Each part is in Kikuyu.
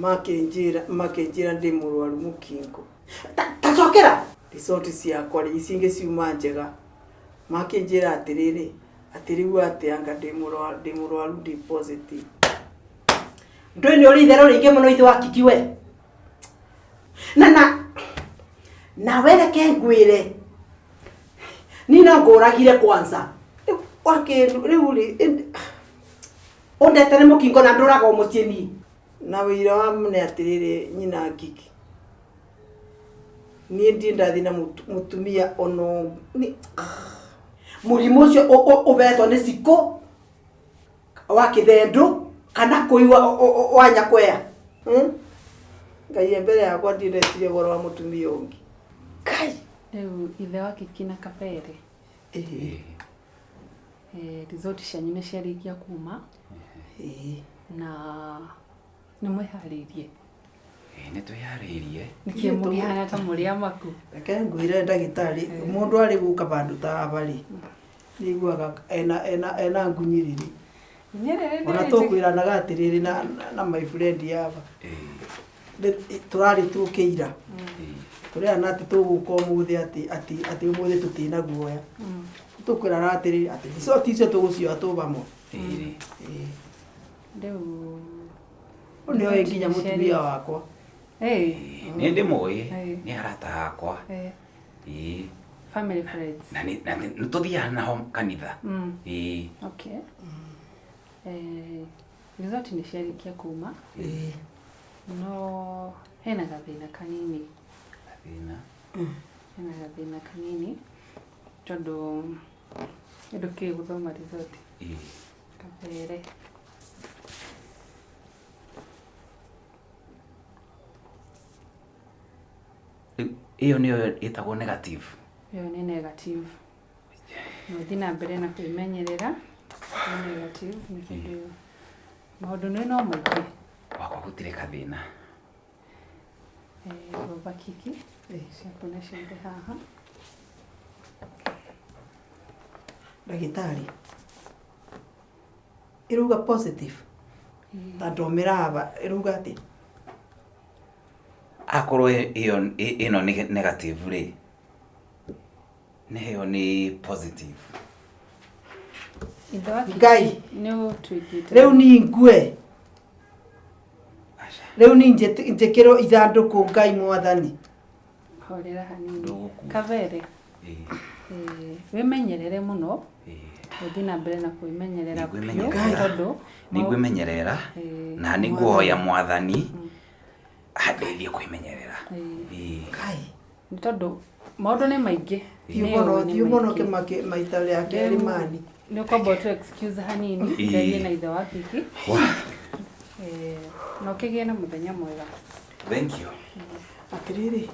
Makĩnjĩra makĩnjĩra ndĩ mũrwaru mũkingo. Ta cokera result ciakwa rĩ ici ingĩ ciuma njega. Makĩnjĩra atĩrĩrĩ atĩ rĩu atĩ anga ndĩ mũrwaru ndĩ mũrwaru ndĩ positive. Ndũĩ nĩ ũrĩ itherũ rĩingĩ mũno ithe wa Kiki we. Na na nawe reke ngwĩre niĩ no ngũragire kwanza. Rĩu wakĩndũ rĩu rĩ Ũndetere mũkingo na ndũragwo mũciĩ niĩ. Na ũira wa nĩ atĩrĩrĩ nyina Ngigi, niĩ ndirĩ ndathiĩ na mũtumia ona ũmwe. Mũrimũ ũcio ũhetwo nĩ cikũ wa kĩthendũ kana kũi wa nyakwea. Ngai e mbere yakwa ndirĩ ndeciria ũhoro wa mũtumia ũngĩ. Kai! Rĩu ithe wa Kiki na Kabere, result cianyu nĩ ciarĩkia kuma na nĩ mwĩharĩirie? Ĩĩ nĩ twĩharĩirie. Nĩkĩ mũkĩhana ta mũrĩ amaku? Reke ngwĩre ndagĩtarĩ, mũndũ arĩ gũka vandũ ta ava rĩ, nĩ aiguaga ena, ena, ena ngunyĩrĩrĩ. Ona tũkwĩranaga atĩrĩrĩ na, na my friend ava, tũrarĩ tũke ira, tũrerana atĩ tũgũka ũmũthĩ atĩ, atĩ, atĩ ũmũthĩ tũtirĩ na guoya. Tũkwĩrana atĩrĩrĩ, atĩ result icio tũgũcioya tũ hamwe. Rĩu Ũyũ nĩoĩ nginya mũtumia wakwa. Nĩ ndĩmũĩ, nĩ arata akwa. Ĩĩ. Family friends. Na nĩ tũthiaga nao kanitha. Ĩĩ. Okay. Result nĩ ciarĩkia kuma. No hena gathĩna kanini. Gathĩna? Hena gathĩna kanini tondũ ndũkĩũĩ gũthoma result. Kabere. Rĩu ĩyo nĩyo ĩtagwo negative. Ĩyo nĩ negative. Na ũthiĩ na mbere na kwĩmenyerera nĩ negative nĩ tondũ maũndũ nĩ no maingĩ. Gwakwa gũtirĩ gathĩna. Baba Kiki, ciaku nĩ ciothe haha. Ndagĩtarĩ, ĩrauga positive ta ndomĩra aba ĩrauga atĩa? Akorwo ĩyo ĩno nĩ negative rĩ, na ĩyo nĩ positive. Ithe wa Kiki Ngai. nĩ ũtuĩkĩte Rĩu niĩ ngue. Rĩu niĩ njĩkĩrwo ithandũkũ Ngai mwathani. Horera hanini. Ndũgũkua. Kabere. Ĩĩ. Wĩmenyerere mũno. Ĩĩ. Ũthiĩ na mbere na kwĩmenyerera biũ Nĩngwĩmenyerera. tondũ Nĩngwĩmenyerera Ĩĩ. na nĩngũhoya mwathani andeithie kwĩmenyerera. Ĩĩ. Ĩĩ. Ngai. Nĩ tondũ maũndũ nĩ maingĩ. Thiĩ Nĩ mũno, ũĩ nĩ thiĩ mũno maingĩ. kĩmaki maita rĩa kerĩ Rĩu mani. Nĩ ũkwamba ũtũ excuse hanini Ĩĩ. njarie na ithe wa Kiki. Wah. Na ũkĩgĩe na mũthenya mwega. Thank you. Atĩrĩrĩ,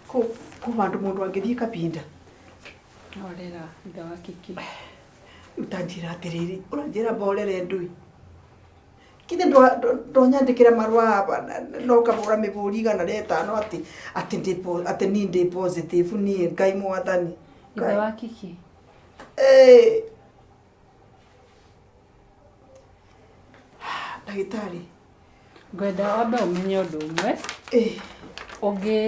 kũ kũ vandũ mũndũ angĩthiĩ kabinda. Horera ithe wa Kiki. Rĩu ta njĩra atĩrĩrĩ, ũranjĩra mborere ndũĩ. Githĩ ndũnyandĩkĩra marũa aba na ũkahũra mĩbũri 105 atĩ atĩ ndĩ atĩ niĩ ndĩ positive niĩ Ngai mwathani. Ithe wa Kiki. Ĩĩ. Ndagĩtarĩ. Ngwenda wambe ũmenye ũndũ ũmwe. Ũngĩ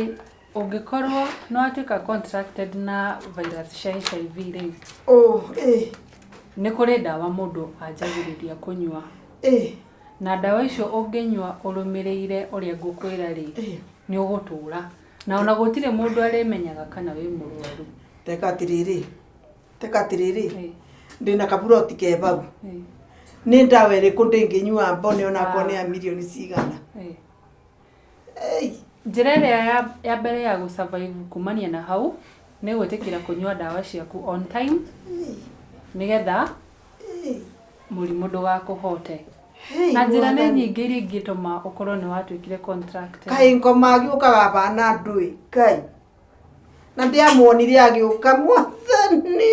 ũngĩkorwo nĩ watuĩka contracted na virus cia HIV rĩ, Oh, eh. nĩ kũrĩ ndawa mũndũ anjagĩrĩria kũnyua. Eh. Na ndawa icio ũngĩnyua ũrũmĩrĩire ũrĩa ngũkwĩra rĩ, Eh. nĩ ũgũtũra. Na ona gũtirĩ mũndũ arĩmenyaga kana wĩ mũrwaru. Teka atĩrĩrĩ, teka atĩrĩrĩ, ndĩna kaburoti ke bau. Nĩ ndawa ĩrĩkũ ndĩngĩnyua mbone onakorwo nĩ ya mirioni cigana? Njĩra ĩrĩa ya mbere ya gũ survive kumania na hau, nĩ gwĩtĩkĩra kũnyua ndawa ciaku on time, nĩgetha mũrimũ ndũgakũhote. Na njĩra nĩ nyingĩ iria ingĩtũma ũkorwo nĩ watuĩkire contracted. Kaĩ ngoma agĩũkaga bana ndũĩ, Ngai. Na ndiamuonire agĩũka mwathani.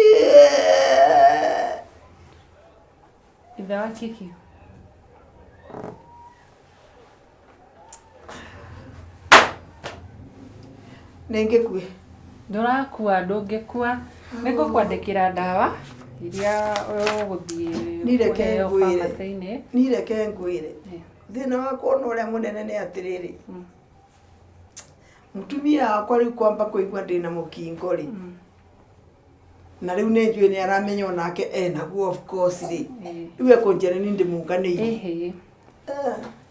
Ithe wa Kiki. Nĩ ngĩkue. Ndũrakua, ndũngĩkua. Nĩ ngũkwandĩkĩra ndawa iria ũgũthiĩ Niĩ reke kũheo ngwĩre. pharmacy-inĩ. Niĩ reke ngwĩre. Thĩna wakwa ona ũrĩa mũnene nĩ atĩrĩrĩ, mũtumia wakwa rĩu kwamba kũigua ndĩna mũkingo rĩ, na rĩu nĩ njũĩ nĩ aramenya onake enaguo of course rĩ, rĩu ekũnjĩra niĩ ndĩmũnganĩirie. Ĩhĩ.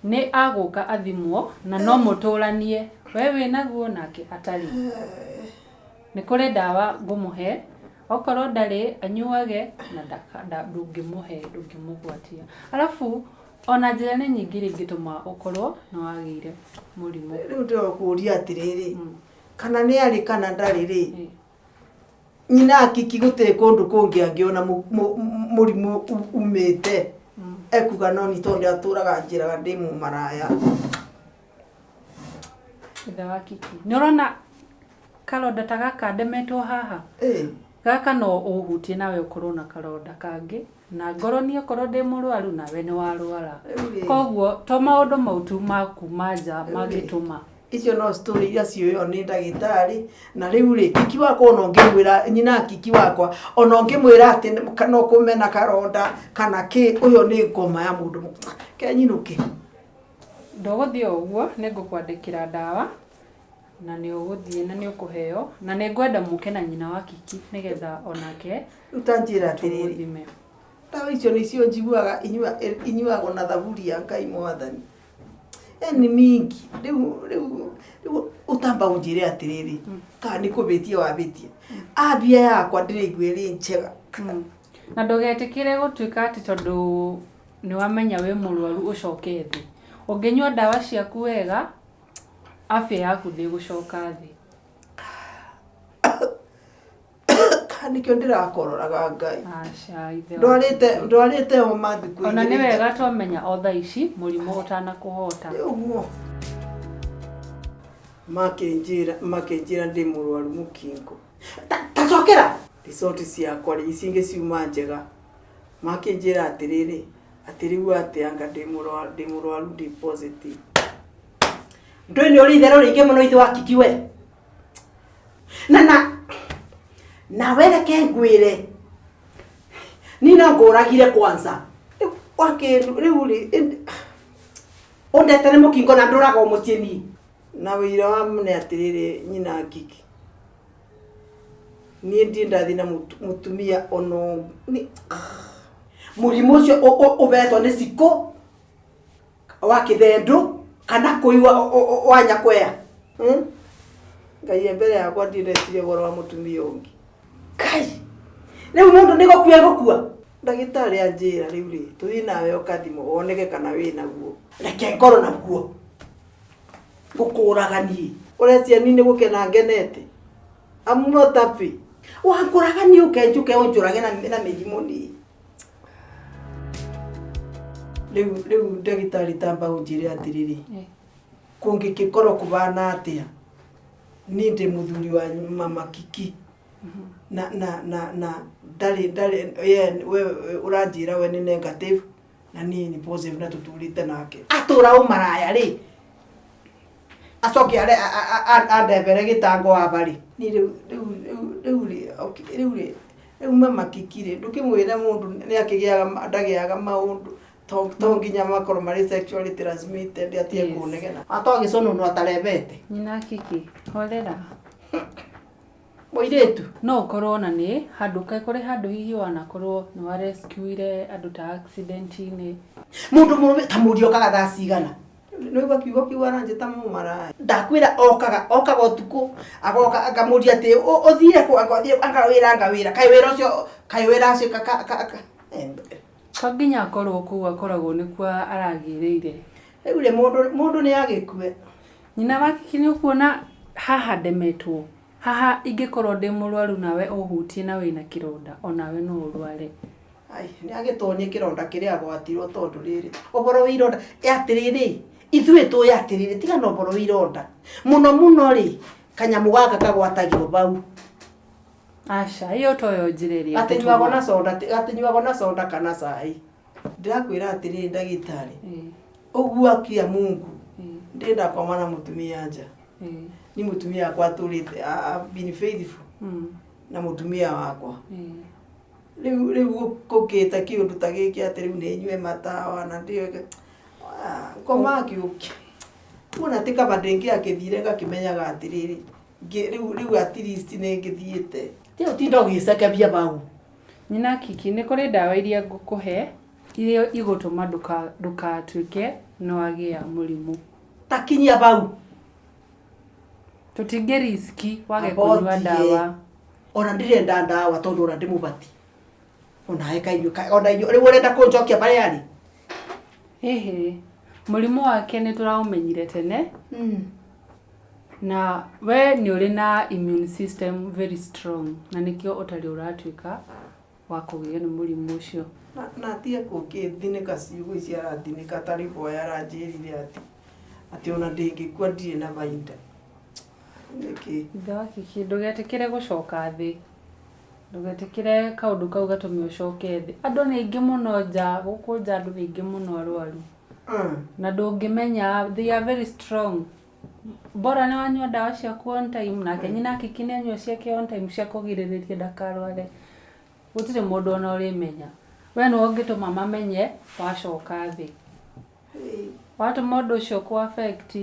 Nĩ agũka athimwo na no mũtũranie we wĩnaguo nake atarĩ. Nĩ kũrĩ ndawa ngũmũhe okorwo ndarĩ anyuage na ndũngĩmũhe ndũngĩmũgwatia. Arabu ona njĩra nĩ nyingĩ iria ingĩtũma ũkorwo nĩ wagĩire mũrimũ. Rĩu ndĩrakũria atĩrĩrĩ, kana nĩ arĩ kana ndarĩ rĩ, nyina akiki gũtirĩ kũndũ kũngĩ angĩona mũrimũ umĩte ekuga no nĩ tondũ atũraga njĩraga ndĩ mũmaraya. Ithe wa Kiki, nĩ ũrona karonda ta gaka ndemetwo haha? Gaka no ũhutie nawe ũkorwo na karonda kangĩ, na ngorwo niĩ okorwo ndĩ mũrwaru nawe nĩ warwara. Koguo to maũndũ mau tu ma kuma nja mangĩtũma. Icio no story iria ciũywo nĩ ndagĩtarĩ. Na rĩu rĩ, Kiki wakwa ona ũngĩmwĩra, nyina Kiki wakwa ona ũngĩmwĩra atĩ no kũmena karonda kana kĩ, ũyũ nĩ ngoma ya mũndũ kenyinũke. Ndũgũthiĩ o ũguo, nĩ ngũkwandĩkĩra ndawa na nĩ ũgũthiĩ na nĩ ũkũheo, na nĩ ngwenda mũke na nyina wa Kiki nĩgetha onake Rĩu ta njĩra atĩrĩrĩ, tũmũthime. Ndawa icio nĩcio njiguaga inyuagwo na thaburi ya Ngai Mwathani. Ni mingi. Rĩu rĩu rĩu ũtamba ũnjĩre atĩrĩrĩ, kana nĩ kũbĩtia wabĩtia. Ambia yakwa ndĩraigua ĩrĩ njega. Na ndũgetĩkĩre gũtuĩka atĩ tondũ nĩ wamenya wĩ mũrwaru ũcoke thĩ. Ũngĩnyua ndawa ciaku wega, afya yaku ndĩgũcoka thĩ. Kana nĩkĩo ndĩrakororaga Ngai. Aca, ithe wa Ndwarĩte ndwarĩte homa thikũ Ona nĩ igĩrĩ. wega twamenya o thaa ici mũrimũ ũtanakũhota. Ũguo. Makĩnjĩra makĩnjĩra ndĩ mũrwaru mũkingo. Tacokera. Result ciakwa rĩ, ici ingĩ ciuma njega. Makĩnjĩra atĩrĩrĩ, atĩ rĩu atĩ anga ndĩ mũrwaru ndĩ mũrwaru ndĩ positive. Ndũĩ nĩ ũrĩ itherũ rĩingĩ mũno ithe wa Kiki we. Na na nawe reke ngwĩre, niĩ no ngũragire kwanza. Wakĩ rĩu rĩ, ũndetere mũkingo na ndũragwo mũciĩ niĩ. Na wĩira wa nĩ atĩrĩrĩ, nyina Kiki, niĩ ndirĩ ndathiĩ na mũtumia ono mũrimũ ũcio ũbetwo nĩ cikũ wa kĩthendũ kana kũigua wa nyakwea. Ngai e mbere yakwa ndirĩ ndeciria ũhoro wa mũtumia ũngĩ. Kai, rĩu mũndũ nĩ gũkua egũkua. Ndagĩtarĩ anjĩra rĩu rĩ, tũthiĩ nawe ũkathimwo woneke kana wĩ naguo. Reke ngorwo naguo. Gũkũraga niĩ. Ũrecia niĩ nĩ gũkena ngenete. I'm not happy. Wankũraga niĩ ũke njũke ũnjũrage na mĩrimũ niĩ. Rĩu rĩu ndagĩtarĩ tamba ũnjĩre atĩrĩrĩ, kũngĩkĩkorwo kũbana atĩa, niĩ ndĩ mũthuri wa mama Kiki. Na na na na ndarĩ ndarĩ ye we ũranjĩra we nĩ negative na niĩ nĩ positive na tũtũrĩte nake. Atũra ũmaraya rĩ, acoke are andebere gĩtango aba rĩ. Niĩ rĩu rĩu rĩu rĩu rĩ, okay, rĩu rĩ, rĩu mama Kiki rĩ, ndũkĩmwĩre mũndũ nĩ akĩgĩaga ndagĩaga maũndũ to nginya makorwo marĩ sexually transmitted atige kũnegena. Atogĩcũnũnũ atarebete. Nyina Kiki, horera. Mũirĩtu. No ũkorwo ona nĩ handũ kaĩ kũrĩ handũ hihi wanakorwo nĩ wa rescue-ire andũ ta accident-inĩ. Mũndũ mũrũme ta mũriũ okaga thaa cigana? Nĩũigua kiugo kĩu aranjĩta mũmaraya. Ndakwĩra okaga okaga ũtukũ agoka akamũria atĩ ũthire kũ, anga ũthire anga wĩra anga wĩra kaĩ wĩra ũcio kaĩ wĩra ũcio ka ka ka. To nginya akorwo kũu akoragwo nĩkuo aragĩrĩire. Rĩu rĩ, mũndũ mũndũ nĩ agĩkue. Nyina wa Kiki nĩ ũkuona haha ndemetwo. Haha ingĩkorwo ndĩ mũrwaru nawe ũhutie na wĩna kĩronda onawe no ũrware. Ai, nĩ agĩtonie kĩronda kĩrĩa agwatirwo tondũ rĩrĩ. Ũhoro wa ironda, atĩrĩrĩ, ithuĩ tũĩ atĩrĩrĩ, tiga na ũhoro wa ironda. Mũno mũno rĩ, kanyamũ gaka kagwatagio bau. Aca, ĩyo toyo njĩra ĩrĩa Gatinyuagwo na soda, gatinyuagwo na soda kana cai. Ndĩrakwĩra atĩrĩrĩ ndagĩtarĩ, ũguo akia Mungu, ndĩrenda koma na mũtumia nja. Ni mũtumia wakwa atũrĩte, I've been faithful na mũtumia wakwa. Rĩu rĩu gũkĩte kĩũndũ ta gĩkĩ atĩ rĩu nĩ nyue matawa na ndĩoke. Ngoma ngĩũkia kuona atĩ kaba ndĩngĩakĩthire ngakĩmenyaga atĩrĩrĩ rĩu rĩu at least nĩ ngĩthiĩte. Ti ũtinda ũgĩcekebia bau. Nyina Kiki, nĩ kũrĩ ndawa iria ngũkũhe iria igũtũma ndũgatuĩke nĩ wagĩa mũrimũ. Ta kinyia bau. Tũtingĩ risk wage Amba kũnyua ũtige. Ndawa. Ona ndirenda ndawa tondũ ona ndĩmũbati. Ona eka inyuĩ ona inyuĩ rĩu ũrenda kũnjokia barĩa arĩ. Ĩhĩ, mũrimũ wake nĩ tũraũmenyire tene na we nĩ ũrĩ na immune system very strong na nĩkĩo ũtarĩ ũratuĩka wa kũgĩo nĩ mũrimũ ũcio. Na atige kũngĩthinĩka ciugo ici arathinĩka tarĩ boya aranjĩrire atĩ atĩ ona ndĩngĩkua ndirĩ na baida. Nĩkĩ? Ithe wa Kiki, ndũgetĩkĩre gũcoka thĩ. Ndũgetĩkĩre kaũndũ kau gatũme ũcoke thĩ. Andũ nĩ aingĩ mũno nja, gũkũ nja andũ nĩ aingĩ mũno arwaru. Na ndũngĩmenya, they are very strong. Bora nĩ wanyua ndawa ciaku on time, nake nyina Kiki nĩ anyua ciake on time cia kũgirĩrĩria ndakarware. Gũtirĩ mũndũ ona ũrĩmenya. We nĩwe ũngĩtũma mamenye wacoka thĩ. Watũma ũndũ ũcio kũ affect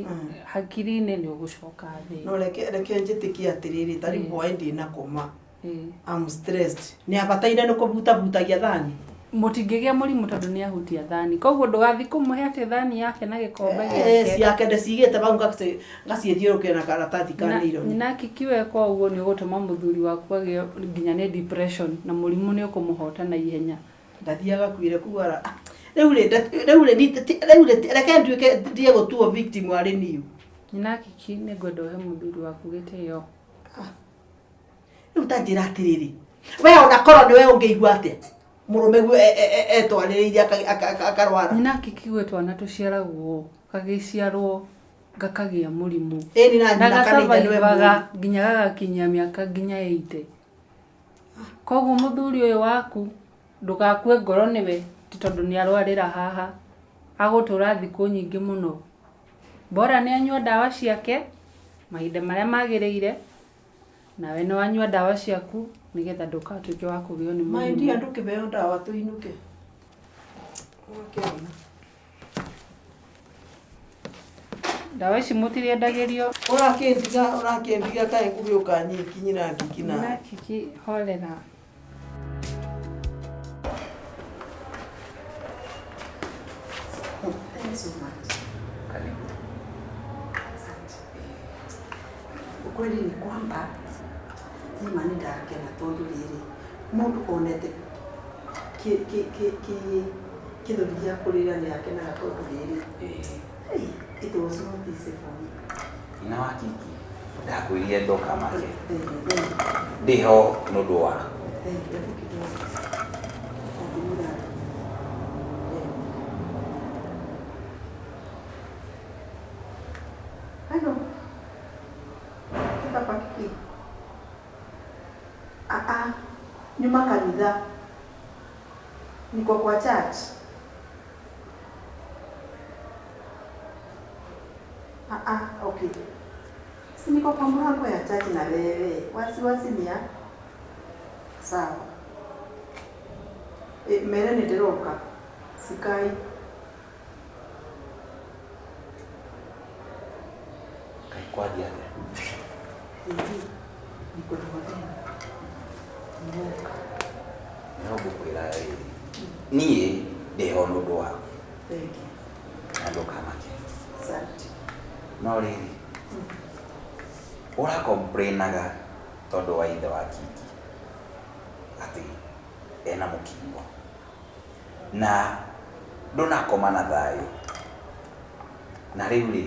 hakiri-inĩ nĩ ũgũcoka thĩ. No reke reke njĩtĩkie atĩrĩrĩ ta rĩu hwaĩ ndĩnakoma. I'm stressed. Nĩ abataire nĩ kũbutabutagia thani. Mũtingĩgĩa mũrimũ tondũ nĩ ahutia thani. Koguo ndũgathiĩ kũmũhe atĩ thani yake na gĩkombe gĩake. Ciake ndĩcigĩte bau ngacithiũrũrũkia na karatathi ka nylon. Nyina Kiki weka ũguo nĩ ũgũtũma mũthuri waku agĩe nginya nĩ depression na mũrimũ nĩ ũkũmũhota na ihenya. Ndathiaga kwire kuu ara rĩu rĩ rĩu rĩ rĩu rĩ reke nduĩke ndige gũtuo victim arĩ niũ. Nyina Kiki, nĩ ngwenda ũhe mũthuri waku gĩtĩo. Rĩu ta njĩra atĩrĩrĩ, we ona korwo nĩwe ũngĩigua atĩa mũrũme guo etwarĩrĩire akarwara. Nyina Kiki, gwĩ twana tũciaragwo gagĩciarwo gakagĩa mũrimũ. Ĩni na Na nyina kana ithe nĩwe gasurvivaga mũũru. Nginya gagakinyia mĩaka nginya 80. Koguo mũthuri ũyũ waku ndũgakue ngoro nĩwe ti tondũ nĩ arwarĩra haha. Agũtũra thikũ nyingĩ mũno. Bora nĩ anyua ndawa ciake mahinda marĩa magĩrĩire nawe nĩ wanyua ndawa ciaku nĩgetha ndũgatuĩke wa kũgĩo nĩ My dear, mũrimũ. ndũkĩheo ndawa tũinũke. Ũgakĩona. Ndawa ici mũtirĩendagĩrio. Ũrakĩndiga ũrakĩndiga kaĩ gũgĩũka nyiki nyina Kiki Nyina nawe. Kiki, horera. Thank you so much. Karibu. Asante. Ukweli ni kwamba nima nĩ ndakena tondũ rĩrĩ mũndũ onete kĩthũri gĩa kũrĩra nĩ akenaga tondũ rĩrĩ hey, it was not easy for me. Nyina wa Kiki, ndakwĩrire ndũkamake. Thank you, thank you, Ndĩho nĩ ũndũ waku. Thank you. Hebu kidogo. Nakumbuka. Eh. Hello. Papa Kiki. Ah ah. Nyuma kanitha. Niko kwa church. Ah ah, okay. Si niko kwa mlango ya church na wewe. Wasiwasi ni ya sawa. E, mere nĩ ndĩroka. Sikai. Kaĩ kwathiĩ atĩa? Hihi. Niko na mathĩna. Nĩroka. No ngũkwĩra rĩrĩ, niĩ ndĩho nĩ ũndũ waku Thank you. Na ndũkamake. Asante. No rĩrĩ, ũracomplainaga tondũ wa ithe wa Kiki atĩ ena mũkingo na ndũnakoma na thayũ na rĩu rĩ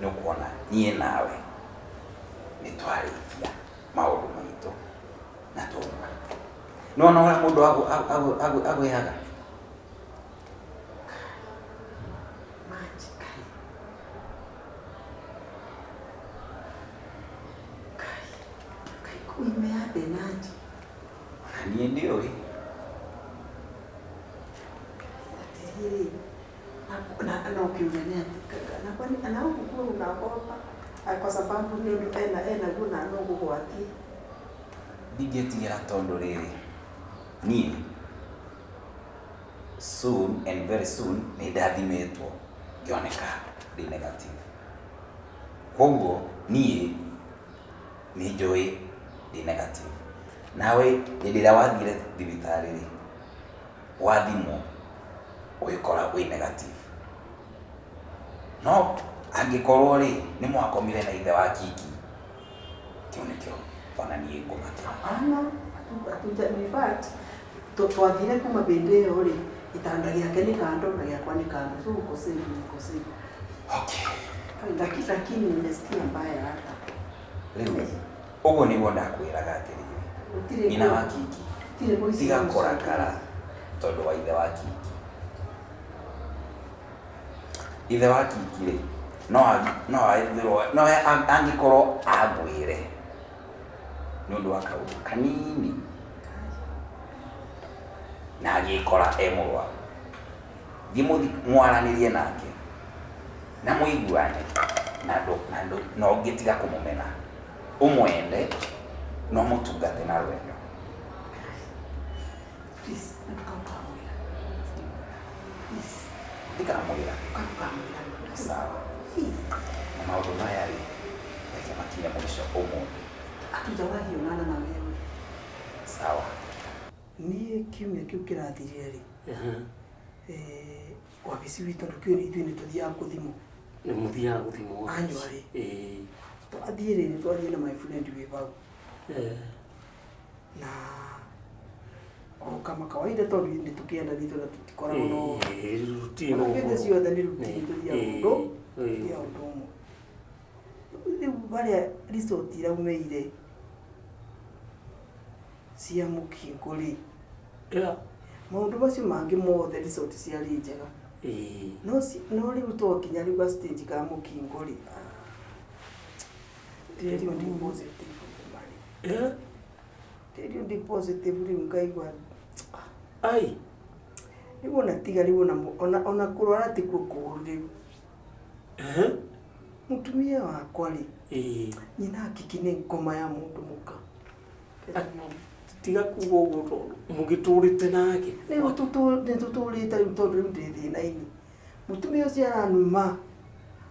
nĩ ũkuona niĩ nawe nĩ twarĩkia maũndũ maitũ na twauma nĩwona ũrĩa mũndũ agwĩraga. Maji kai. Kai. Kai kuime naji. Ona niĩ ndiũĩ. Atiriri. Na na ukiuga nĩ atĩ na kwani na huku kuwa unaogopa kwa sababu nĩ ũndũ ena enaguo na no gũgwatie. Ndingĩtigĩra tondũ rĩrĩ niĩ Soon and very soon nĩ ndathimĩtwo ngĩoneka ndĩ negative. Koguo niĩ nĩ njũĩ ndĩ negative. Nawe hĩndĩ ĩrĩa wathire thibitarĩ rĩ, wathimwo ũgĩkora wĩ negative. No angĩkorwo rĩ nĩ mwakomire na ithe wa Kiki, kĩu nĩkĩo ona niĩ ngũmakĩra. Hapana, in fact, twathire kuma hĩndĩ ĩyo rĩ, gĩtanda gĩake nĩ kando na gĩakwa nĩ kando, so uko safe, niko safe. Okay. Lakini nimesikia mbaya hata. Rĩu ũguo nĩguo ndakwĩraga atĩrĩrĩ, Gũtirĩ nyina wa Kiki, gũtirĩ mũici tiga ũcio. kũrakara tondũ wa ithe wa Kiki. Ithe wa Kiki rĩ, no ethirwo no angĩkorwo agwĩre nĩ ũndũ wa kaũndũ kanini na agĩkora e mũrwaru, thiĩ mwaranĩrie nake na mũiguane na ndũ na ndũ na ũngĩtiga kũmũmena, ũmwende na ũmũtungate na rwendo. Please, ndũkamwĩra. Please, Ndikamwĩra. ndũkamwĩra. Sawa. Na maũndũ maya rĩ, reke makinye mũico ũmũthĩ. Hatujawahi onana na wewe. Sawa. Niĩ kiumia kĩu kĩrathirire rĩ, wabici witũ tondũ kĩu ithuĩ nĩ tũthiaga kũthimwo. Nĩ mũthiaga gũthimwo? Annually. Ĩĩ. Twathiĩ rĩrĩ, twathiĩ na my friend wĩ hau na o kama kawaida tondũ nĩ tũkĩendanĩte na tũtikoragwo no Ĩĩ, routine ona hĩndĩ ũguo. ciothe nĩ routine, tũthiaga ũndũ tũthiaga ũndũ ũmwe. Rĩu harĩa result iraumĩire cia mũkingo rĩ, maũndũ macio mangĩ mothe result ciarĩ njega, no rĩu twakinya rĩu ga stage ka mũkingo rĩ, ndĩrerirwo ndĩ positive marĩ. Ndĩrerirwo ndĩ positive, rĩu ngaigua Ai. Rĩu ona tiga rĩu ona kũrwara tikuo kũũru rĩu. Mũtumia wakwa rĩ, nyina Kiki nĩ ngoma ya mũndũ mũka. Tiga kuga ũguo tondũ mũgĩtũrĩte nake. Rĩu nĩ tũtũrĩte rĩu tondũ rĩu ndĩ thĩna-inĩ. Mũtumia ũcio aranuma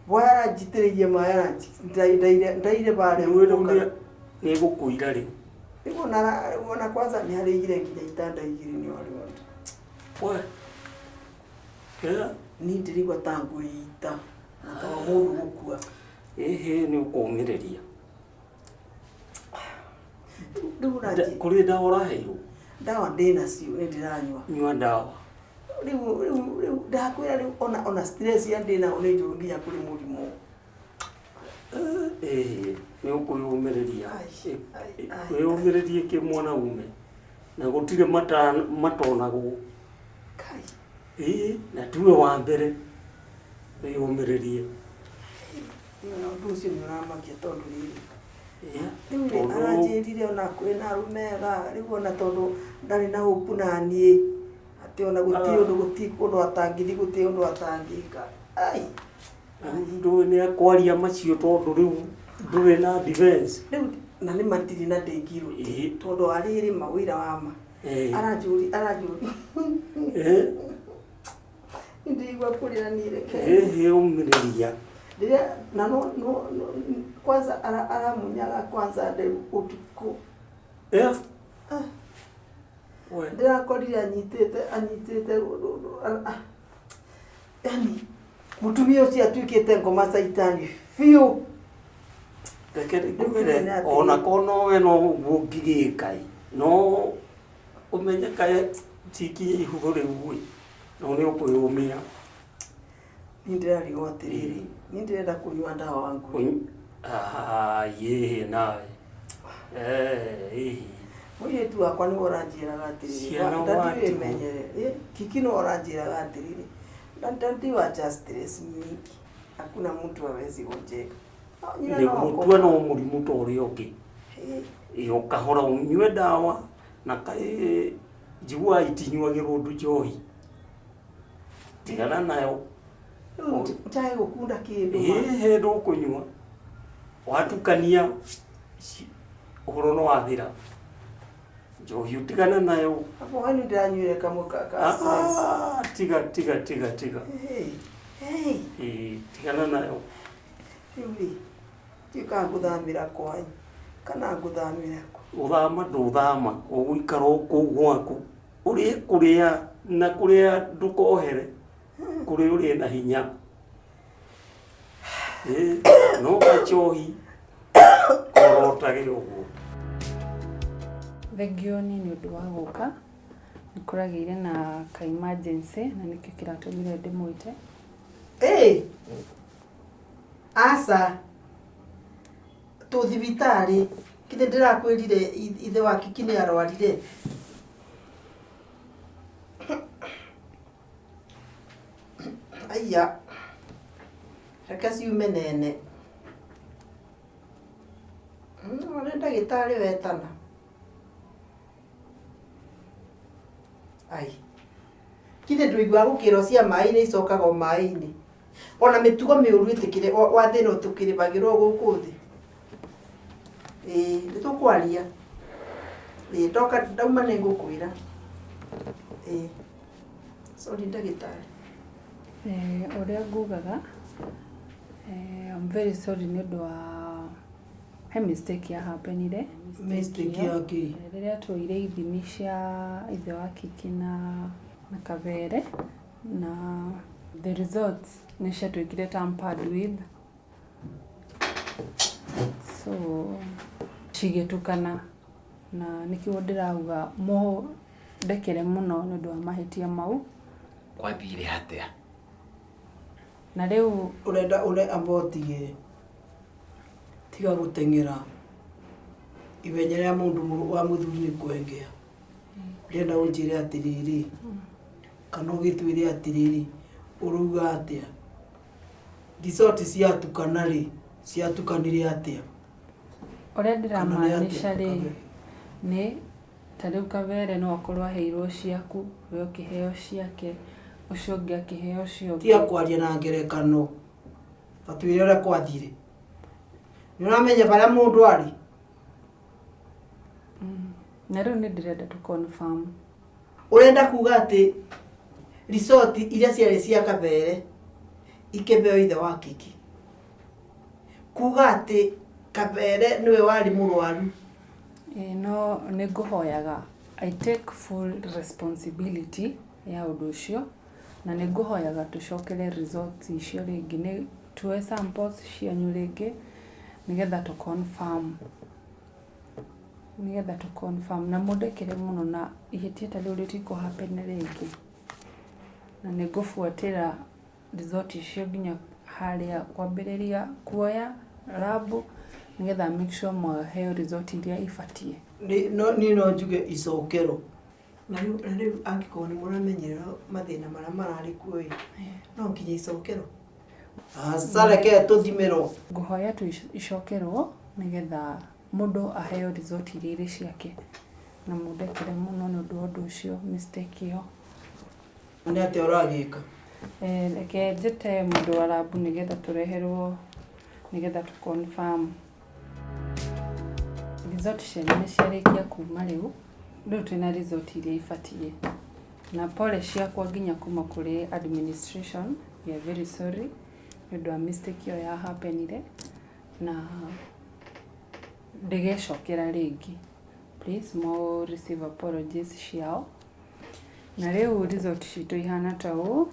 boya, aranjitĩrĩirie maĩ, ndaire barĩa. Rĩu rĩu nĩ egũkũira rĩu. Rĩu ona kwanza nĩ arĩire nginya itanda igĩrĩ nĩ warĩ. We. Niĩ ndĩraigua ta ngwĩita na ta wa mũndũ gũkua. Ĩhĩ, nĩ ũkũmĩrĩria. Rĩu ũranjĩ Kũrĩ ndawa ũraheirwo? Ndawa ndĩnacio, nĩ ndĩranyua. Nyua ndawa. Rĩu ndakwĩra rĩu ona stress ya ndĩnayo nĩ njũru nginya kũrĩ mũrimũ. Ĩhĩ, nĩ ũkwĩyũmĩrĩria. Ai, ai, ai. Wĩyũmĩrĩrie kĩ mwanaume na gũtirĩ matonagwo. Kai. Ĩĩ, na tiwe wa mbere, wĩyũmĩrĩrie. Ona ũndũ ũcio nĩ ũramakia tondũ rĩrĩ, rĩu rĩ, aranjĩrire ona kwĩna arũme ega rĩu, ona tondũ ndarĩ na hope na niĩ atĩ ona gũtirĩ ũndũ, gũtirĩ kũndũ atangĩthiĩ, gũtirĩ ũndũ atangĩka, ai. Rĩu ndũĩ nĩ akwaria macio tondũ rĩu ndũrĩ na defense. Rĩu na nĩ matirĩ na ndĩngirũ tondũ arĩrĩ mawĩra wa ma aranjũri aranjũri. Ndĩigua kũrĩra niĩ, reke. Ĩhĩ, ũmĩrĩria. Rĩrĩa na no kwanza aramunyaga kwanza ndĩ ũtukũ. Ah. We. Ndĩrakorire anyitĩte yani mũtumia ũcio atuĩkĩte ngoma caitani biũ. Reke Rĩu ngwĩre, nĩ atĩrĩ. Ona korwo nowe no ũguo ũngĩgĩka ĩ, no ũmenye kaĩ cikinye ihugo rĩu ĩ, no nĩ ũkwĩyũmia. Niĩ ndĩrarigwo atĩrĩrĩ, niĩ ndĩrenda kũnyua ndawa nguhĩ. Yĩhĩ nawe. Ĩhĩ. Mũirĩtu wakwa nĩwe ũranjĩraga atĩrĩrĩ, Ciana daddy, watigwo. wĩmenyere. Kiki nĩwe ũranjĩraga atĩrĩrĩ, "Daddy, wacha stress mingi, hakuna mtu hawezi gonjeka." No, nyina Nĩ no gũtua akoma. no mũrimũ ta ũrĩa ũngĩ. Ĩ, o kahora ũnyue ndawa na kaĩ njiguaga itinyuagĩrwo ũndũ njohi, tigana nayo. Rĩu njage gũkunda kĩndũ ma. Ĩhĩ, ndũkũnyua watukania ũhoro no wathira. Njohi ũtigane nayo. Hapo hani ndĩranyuire kamwe ka ka stress. Ah, tiga tiga tiga tiga. Hey, hey. Ĩĩ, tigana nayo. Rĩu rĩ, ndiũĩ kana ngũthamĩra kwanyu kana ngũthamĩra kũ. Gũthama ndũthama, ũgũikara o kũu gwaku. Ũrĩe kũrĩa na kũrĩa ndũkohere, kũrĩa ũrĩe na hinya. Ĩĩ, no gachohi korotage ũguo. Thengiũ niĩ nĩ ũndũ wa gũka, nĩ kũragĩire na ka emergency na nĩkĩo kĩratũmire ndĩmwĩte. Ĩĩ, aca, tũ thibitarĩ, githĩ ndĩrakwĩrire ithe wa Kiki nĩ arwarire? Aiya, reke ciume nene. No nĩ ndagĩtarĩ wetana. Ai, githĩ ndũiguaga gũkĩrwo cia maĩ-inĩ icokaga o maĩ-inĩ. Ona mĩtugo mĩũru ĩtĩkĩre wa thĩna tũkĩrĩbagĩrwo gũkũ thĩ. Ĩĩ nĩ tũkwaria. Ĩĩ ndoka ndauma nĩ ngũkwĩra. Ĩĩ sorry ndagĩtarĩ. Ũrĩa ngugaga, I'm very sorry nĩ ũndũ wa he mistake ya happenire. Mistake ya kĩ? Rĩrĩa tuoire ithimi cia ithe wa Kiki na Kabere na the results nĩ ciatuĩkire tampered with. So cigĩtukana na nĩkĩo ndĩrauga mũndekere mũno nĩ ũndũ wa mahĩtia mau. Kwathire atĩa? Na rĩu Ũrenda ũre amba ũtige tiga gũteng'era ihenya rĩa mũndũ wa mũthuri nĩ kwengea. Ndĩrenda ũnjĩre atĩrĩrĩ, kana ũgĩtwĩre atĩrĩrĩ, ũrauga atĩa? Resort ciatukana rĩ, ciatukanire atĩa? Ũrĩa ndĩramaanisha rĩ, nĩ ta rĩu Kabere no akorwo aheirwo ciaku, we ũkĩheo ciake, ũcio ũngĩ akĩheo ũcio ũngĩ. Tiga kwaria na ngerekano, ta twĩre ũrĩa kwathire. Nĩ ũramenya harĩa mũndũ arĩ? Na rĩu nĩ ndĩrenda tũ confirm. Ũrenda kuga atĩ resort iria ciarĩ cia Kabere ikĩheo ithe wa Kiki. Kuga atĩ Kabere nĩwe warĩ mũrwaru. No nĩ ngũhoyaga I take full responsibility ya ũndũ ũcio na nĩ ngũhoyaga tũcokere results icio rĩngĩ, nĩ tuoe samples cianyu rĩngĩ nĩgetha tũ confirm. Nĩgetha tũ confirm na mũndekere mũno na ihĩtia ta rĩu rĩtikũ happen rĩngĩ. Na nĩ ngũbuatĩra result icio nginya harĩa kwambĩrĩria kuoya lab nĩgetha make sure mwaheo result iria ibatiĩ. Niĩ no njuge icokerwo. Na rĩu angĩkorwo nĩ mũramenyerera mathĩna marĩa mararĩ kuo ĩ, no nginya icokerwo. Aca reke tũthimĩrwo. Ngũhoya tu icokerwo nĩgetha mũndũ aheo result iria irĩ ciake na mũndekere mũno nĩ ũndũ wa ũndũ ũcio mistake ĩyo. Nĩ atĩa ũragĩka? Reke njĩte mũndũ wa lab nĩgetha tũreherwo nĩgetha tũ confirm. Result cianyu nĩ ciarĩkia kuma rĩu, rĩu twĩna result iria ibatiĩ. Na pole ciakwa nginya kuma kũrĩ administration, we are very sorry nĩ ũndũ wa mistake ĩyo ya happenire na ndĩgecokera rĩngĩ. Please mo receive apologies ciao. Na rĩu result citũ ihana ta ũũ,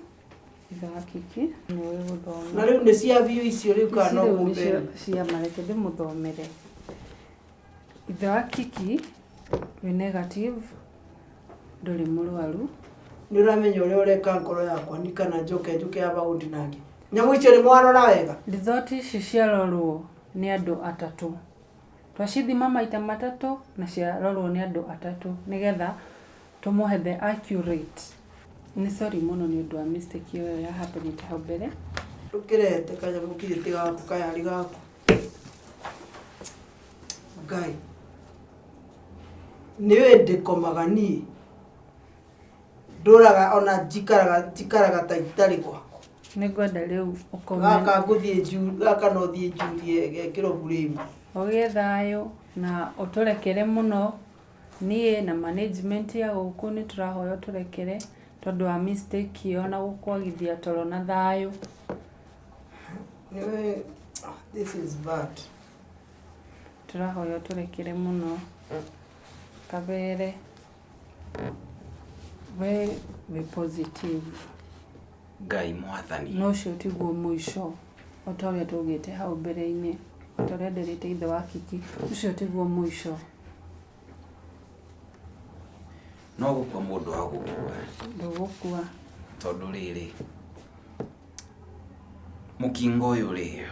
ithe wa Kiki nĩwe gũthoma. Na rĩu nĩ cia biũ icio rĩu kana no Ici rĩu kũmbere? nĩcio cia ma, reke ndĩmũthomere. Ithe wa Kiki wĩ negative, ndũrĩ mũrwaru. Nĩ ũramenya ũrĩa ũreka ngoro yakwa ni kana njoke njuke aba ũndinangie. Nyamũ icio nĩ mwarora wega? Result ici ciarorwo nĩ andũ atatũ. Twacithima maita matatũ na ciarorwo nĩ andũ atatũ nĩgetha tũmũhe the accurate. Nĩ sorry mũno nĩ ũndũ wa mistake ĩyo ya happenĩte hau mbere. Ndũkĩrete kanyamũ kirĩtĩ gaku kayarĩ gaku. Ngai. Nĩ ũĩ ndĩkomaga niĩ. Ndũraga ona njikaraga ta itarĩ gwakwa. Nĩ ngwenda rĩu ũkome. Gaka ngũthiĩ gaka no thiĩ njurie gekĩrwo buremu. Ũgĩe thayũ na ũtũrekere mũno Niĩ na management ya gũkũ nĩ tũrahoya ũtũrekere tondũ wa mistake ĩyo na gũkwagithia toro na thayũ. Niwe, this is bad. Tũrahoya ũtũrekere mũno. Kabere we wĩ positive. Ngai mwathani. No ũcio tiguo mũico, o ta ũrĩa twaugĩte hau mbere-inĩ, o ta ũrĩa nderĩte ithe wa Kiki, ũcio tiguo mũico. No gũkua mũndũ agũkua. Ndũgũkua. Tondũ rĩrĩ, mũkingo ũyũ rĩ,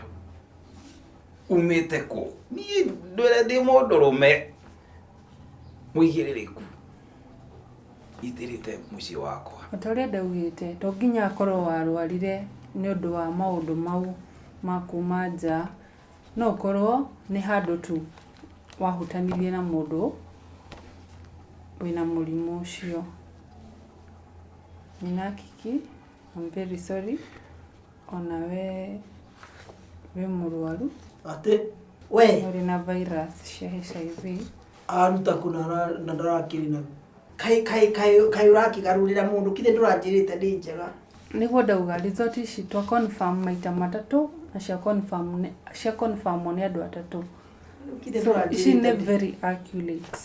umĩte kũ? Niĩ ndwĩre ndĩ mũndũrũme mũigĩrĩrĩku, itĩrĩte mũciĩ wakwa. O ta ũrĩa ndaugĩte, to nginya akorwo warwarire nĩ ũndũ wa maũndũ mau ma kuma nja, no ũkorwo nĩ handũ tu wahutanirie na mũndũ wĩna mũrimũ ũcio. Nyina Kiki, I'm very sorry, onawe wĩ mũrwaru. Atĩ we ũrĩ na virus cia HIV. Aruta kũ na ndarakĩrĩ naguo? Kaĩ kaĩ kaĩ kaĩ ũrakĩgarũrĩra mũndũ kithĩ ndũranjĩrĩte ndĩ njega. Nĩguo ndauga result ici twa confirm maita matatũ na cia confirm cia confirm nĩ andũ atatũ. Kithĩ So ici ndũranjĩrĩte nĩ ndĩ very accurate.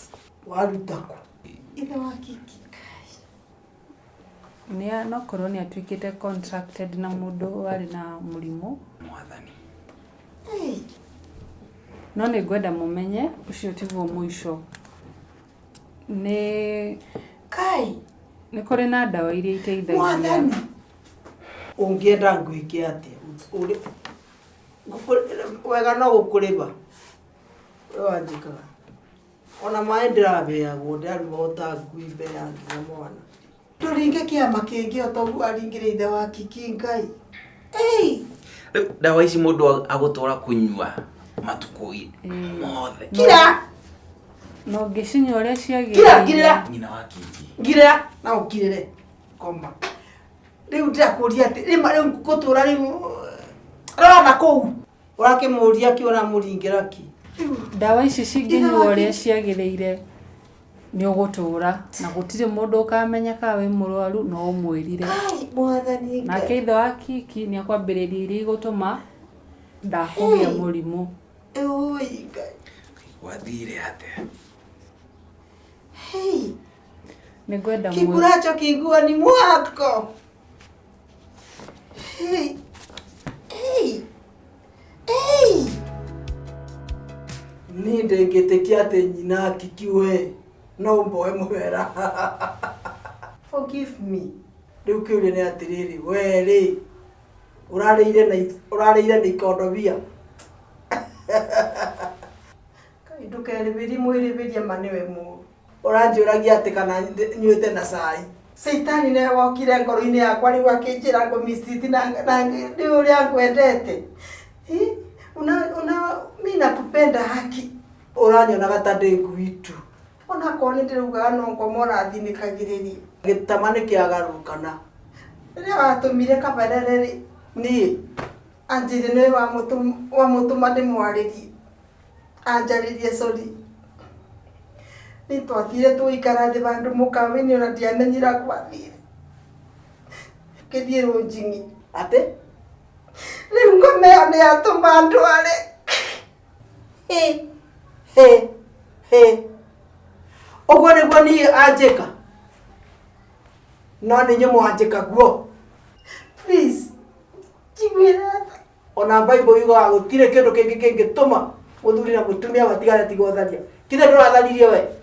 Waruta kũ? Ithe wa Kiki. Nĩ no korwo nĩ atuĩkĩte contracted na mũndũ warĩ na mũrimũ. Mwathani. No nĩ ngwenda mũmenye ũcio tiguo mũico. Nĩ Kai. Nĩ kũrĩ na ndawa iria iteithagia. Mwathani. Ũngĩenda ngwĩke atĩa? Wega no gũkũrĩba. We wanjĩkaga. Ona maĩ ndĩrabeagwo ndĩrarugwo ta ngui mbere ya nginya mwana. Tũringe kĩama kĩngĩ o toguo aringire ithe wa Kiki Ngai. Ei! Rĩu ndawa ici mũndũ agũtũra kũnyua matukũ mothe. Kira! No ngĩcinyua ũrĩa ciagĩrĩire. Kira, ngirĩra. Nyina wa Kiki. Ngirĩra na ũkirĩre. Koma. Rĩu ndĩrakũria atĩ rĩma rĩu ngũtũra rĩu rora na kũu. Ũrakĩmũria kĩ ũramũringĩra kĩ? Ndawa ici cingĩnyuo ũrĩa ciagĩrĩire nĩ ũgũtũra na gũtirĩ mũndũ ũkamenya kana wĩ mũrwaru no ũmwĩrire. Ai, mwathani Ngai. Nake ithe wa Kiki nĩ akwambĩrĩria iria igũtũma ndakũgĩa mũrimũ. Oi, Ngai. Gwathire atĩa? Hey. Nĩ ngwenda Kikuracho kiguani mwako. Hey. Hey. Hey. Niĩ ndĩngĩtĩkia atĩ nyina Kiki we no mboe mũhera. Forgive me. Rĩu kĩũria nĩ atĩrĩrĩ, we rĩ ũrarĩire na ikondobia. Kai ndũkerĩbĩrie mwĩrĩbĩrie ma nĩwe mũũru. Ũranjũragia atĩ kana nyuĩte na cai. Caitani nĩwe wokire ngoro-inĩ yakwa rĩu akĩnjĩra ngũmiciti na nĩ ũrĩa ngwendete. Una mi nakupenda haki. Ũranyonaga ta ndĩ ngui tu. Onakorwo nĩ ndĩraugaga no ngoma ũrathinĩkagĩrĩria. Gĩtama nĩ kĩagarũrũkana. Rĩrĩa watũmire kaberere rĩ, niĩ anjĩrire nĩwe wamũtũma ndĩmwarĩrie. Anjarĩrie sorry. Nĩ twathire tũgĩikara thĩ vandũ mũkawa-inĩ ona ndiamenyire gwathire. Ngĩthiĩ rũnjing'i. Atĩ? Rĩu ngoma ĩyo nĩ yatũma ndware. Hĩ, hĩ, hĩ. Ũguo nĩguo niĩ anjĩka. No nĩ inyuĩ mwanjĩka guo. Please, njiguĩra tha. Ona Bible yugaga gũtirĩ kĩndũ kĩngĩ kĩngĩtũma mũthuri na mũtumia matigane tiga ũtharia. Kithe ndũratharirie we?